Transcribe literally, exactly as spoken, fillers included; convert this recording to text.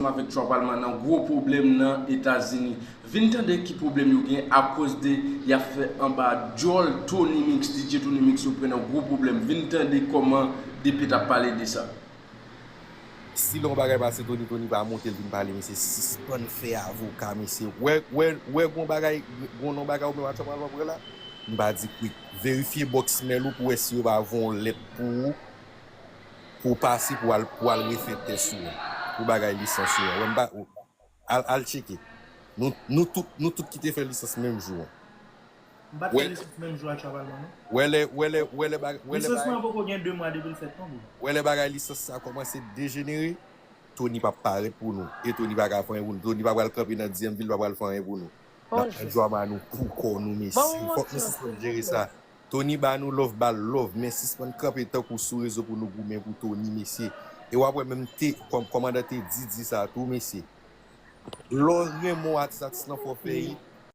ansanm avèk Tchwa Palman nan gwo pwoblèm nan Etazini. Vin tande ki pwoblèm yo gen akoz de y ap fè anba djòl Tony Mix, D J Tony Mix yo pran nan gwo pwoblèm. Vin tande kòman Depit ap pale de sa. Si lè yon bagay pase Tony, Tony pa monte l vin pale mesye, sispann fè avoka mesye. Wè, wè, wè gon bagay, gon non bagay ou menm a Tchwa Palman pran la. M pa di kwik. Verifye bòks mèl ou pou wè si yo pa voye yon lèt pou ou. Pou w pase pou al pou al refè tès ou an. Pou bagay lisans ou an. Wè m pa al al tcheke. Nou nou tout nou tout ki te fè lisans menm jou an. M pa t fè lisans menm jou a Tchwa Palman non. Wè lè wè lè wè lè bagay wè lè Lisans mwen bagay an poko gen de mwa depi l fèt non bro. Wè lè bagay lisans sa kòmanse dejenere. Tony p ap parèt pou nou. E Tony pa ka fè anyen pou nou. Tony pa pral kanpe nan dyèm vil pa pral fè anyen pou nou. N ap pran djwama nou pou kò nou mesye. Fòk nou sispann jere sa. Tony ba nou love ba l love men sispann kanpe tankou sou rezo pou nou goumen pou Tony mesye. E w ap wè menm te kòm kòmandan te di di sa tou mesye. Lè w renmen yon atis atis lan fò fè hit.